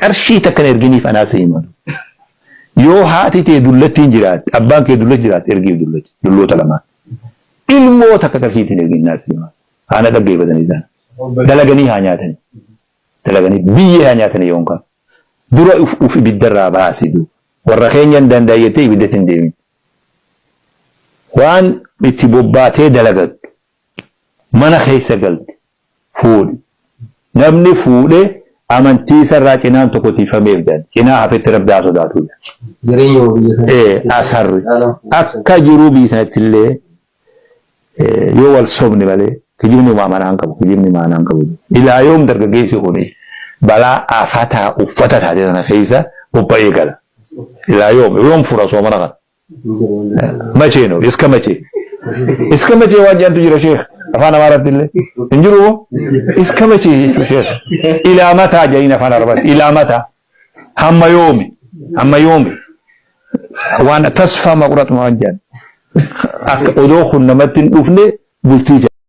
Qarshii takka hin erginiif anaa si hima. Yoo haati tee dullattiin jiraatte, abbaan kee dullatti jiraatte ergiif dullatti, dulloota lamaan. Ilmoo takka qarshiitiin ergin naa si hima. Haana dhaggeeffatanii isaan. Dalaganii haa nyaatanii. Dalaganii biyyee haa nyaatanii yoon kaan. Dura uf uf ibiddarraa baasi duuba. Warra keenya hin danda'a jettee ibiddatti hin deemin. Waan itti bobbaatee dalagattu mana keessa galte fuudhi. Namni fuudhe amantii isarraa cinaan tokko tiifameef jedhan. Cinaa hafetti Rabbi haa sodaatu jedhan. Jireenya biyya kana Ee, asarri akka jiruu biyya sanatti illee yoo wal sobne malee kijibni waa manaa hin qabu kijibni maanaa hin qabu. Ilaa yoom dargaggeessi kun balaa afataa uffata taate sana keessa bobba'ee gala. Ilaa yoom yoom fura soomana kana. መቼ ነው እስከ መቼ እስከ መቼ waan jedhantu jira sheekh afaan amaaraatti illee hin jiru moo እስከ መቼ jechuu sheekh ilaa mataa jedhaniin afaan arabaatti ilaa mataa hamma yoomi hamma yoomi waan tasfaa maquratu waan jedhan akka odoo kun namatti hin dhufne bultii.